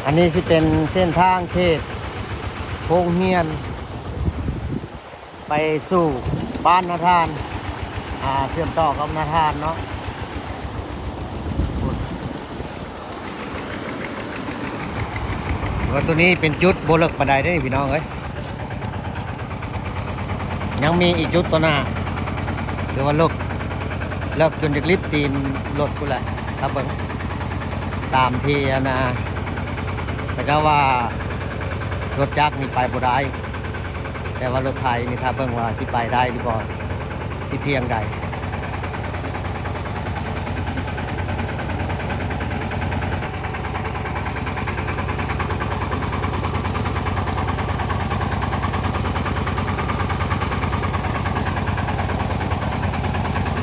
ອັນນີ້ຊິເປັນເສັ້ນທາງເຂດໂຮງຮຽນ ໄປສູ່ບ້ານນາທານ ອ່າ ເຊື່ອມຕໍ່ກັບນາທານເນາະ. ວ່າຕົວນີ້ເປັນຈຸດບໍ່ເລິກປານໃດເດ້ພີ່ນ້ອງເອີຍ. ຍັງມີອີກຈຸດຕໍ່ໜ້າ ຖືວ່າເລິກ ເລິກຈົນຈະລິດຕີນລົດພຸ້ນແຫຼະ. ຖ້າເບິ່ງຕາມທີ່ອັນນ່າ ເຂົາເຈົ້າວ່າລົດຈັກນີ້ໄປບໍ່ໄດ້ ແຕ່ວ່າລົດໄຖນີ້ ຖ້າເບິ່ງວ່າຊິໄປໄດ້ຫຼືບໍ່ ຊິພຽງໃດ.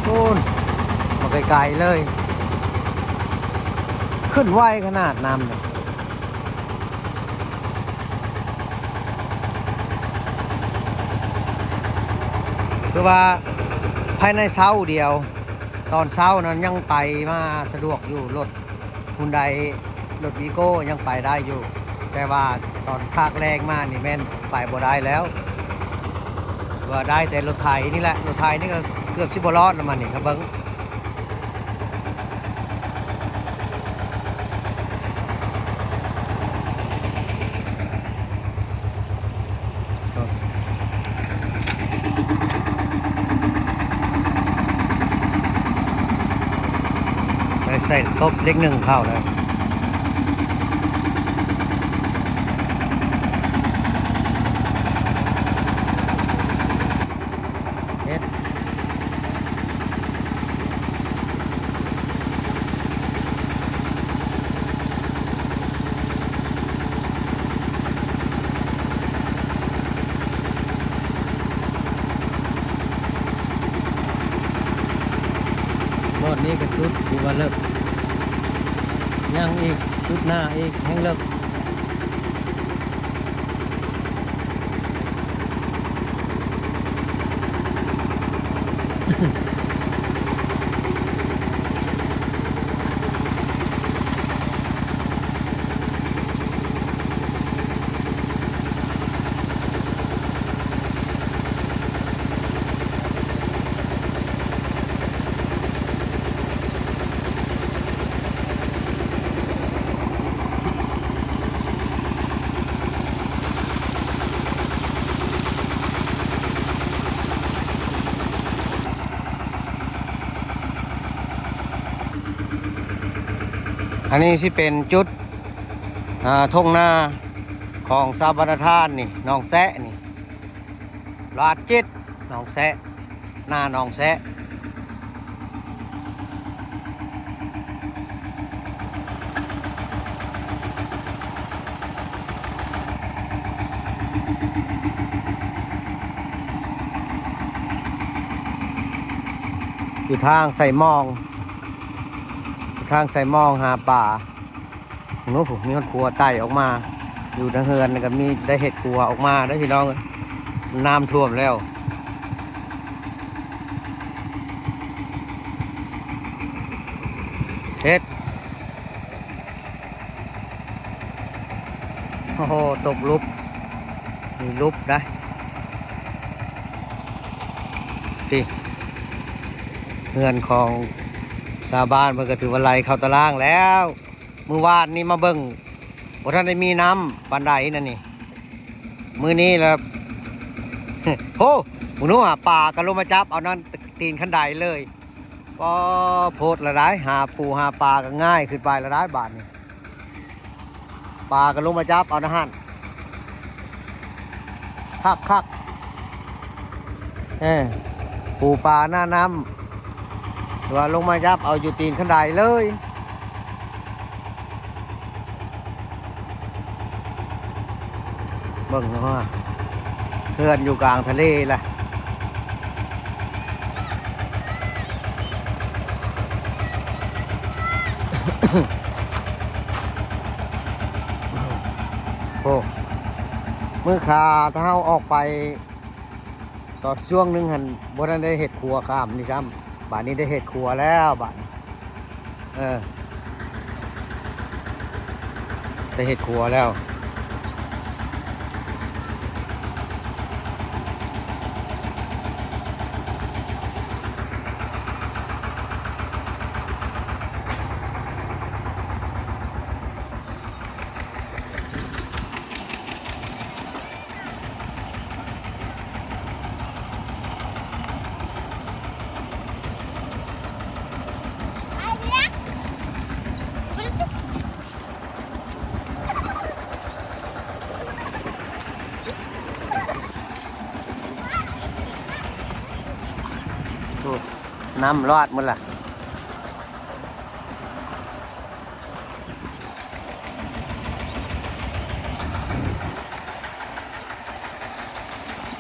ໂອ້ນ ມາໄກໆເລີຍ ຂຶ້ນໄວຂະໜາດນ້ຳນີ້. ຄືວ່າພາຍໃນເຊົ້າດຽວ ຕອນເຊົ້ານັ້ນຍັງໄປມາສະດວກຢູ່ ລົດຮຸນໄດ ລົດວີໂກ້ຍັງໄປໄດ້ຢູ່ ແຕ່ວ່າຕອນພາກແລງມານີ້ແມ່ນໄປບໍ່ໄດ້ແລ້ວ ວ່າໄດ້ແຕ່ລົດໄຖນີ້ແຫຼະ. ລົດໄຖນີ້ກໍເກືອບຊິບໍ່ລອດແລ້ວມັນນີ້ ຖ້າເບິ່ງ ໃສ່ ໃສ່ຕົບເລກໜຶ່ງເຂົ້າແລ້ວ ເຮັດ ບ່ອນນີ້ກໍຈຸດທີ່ວ່າເລິກ ຍັງອີກ ຈຸດໜ້າອີກແຮ່ງເລິກ. ອັນນີ້ຊິເປັນຈຸດ ອ່າ ທົ່ງນາຂອງຊາວບ້ານນາທານນີ້ ໜອງແຊະນີ້ ລາດຈິດ ໜອງແຊະ ໜ້າໜອງແຊະ ຢູ່ທາງໃສ່ມອງ ຢູ່ທາງໃສ່ມອງຫາປາ. ໂອ້ໂຫ ມີຮອດຄົວໄຕ່ອອກມາ ຢູ່ໃນເຮືອນກໍມີໄດ້ເຮັດຄົວອອກມາເດີພີ່ນ້ອງເອີຍ ນ້ຳຖ້ວມແລ້ວ ເຮັດ ໂອ້ໂຫ ຕົກຫຼຸບ ມີຫຼຸບໄດ໋ ຕິ ເຮືອນຂອງຊາວບ້ານເພິ່ນກໍຖືວ່າໄຫຼເຂົ້າຕາລ່າງແລ້ວ. ມື້ວານນີ້ມາເບິ່ງ ບໍ່ທັນໄດ້ມີນ້ຳປານໃດນັ້ນນີ້ ມື້ນີ້ລະ ໂອ້ ບໍ່ຮູ້ຫາປາກໍລົງມາຈັບເອົານັ້ນ ຕີນຄັນໄດເລີຍ. ກໍໂພດລະໄດ໋ ຫາປູຫາປາກໍງ່າຍຂຶ້ນໄປລະໄດ໋ ບາດນີ້ ປາກໍລົງມາຈັບເອົານະຫັ້ນ. ຄັກໆ ເອີ ປູປາໜ້ານ້ຳ ວ່າລົງມາຈັບເອົາຢູ່ຕີນຄັນໄດເລີຍ. ເບິ່ງເນາະ ເຮືອນຢູ່ກາງທະເລລະ. ໂອ້ ມື້ຄາ ຖ້າເຮົາອອກໄປຕອນຊ່ວງໜຶ່ງຫັ້ນ ບໍ່ທັນໄດ້ເຮັດຂົວຂ້າມນີ້ຊ້ຳ ບາດນີ້ໄດ້ເຮັດຂົວແລ້ວບາດນີ້ ເອີ. ໄດ້ເຮັດຄົວແລ້ວ. ໂອ້ ນ້ຳລອດໝົດລະ.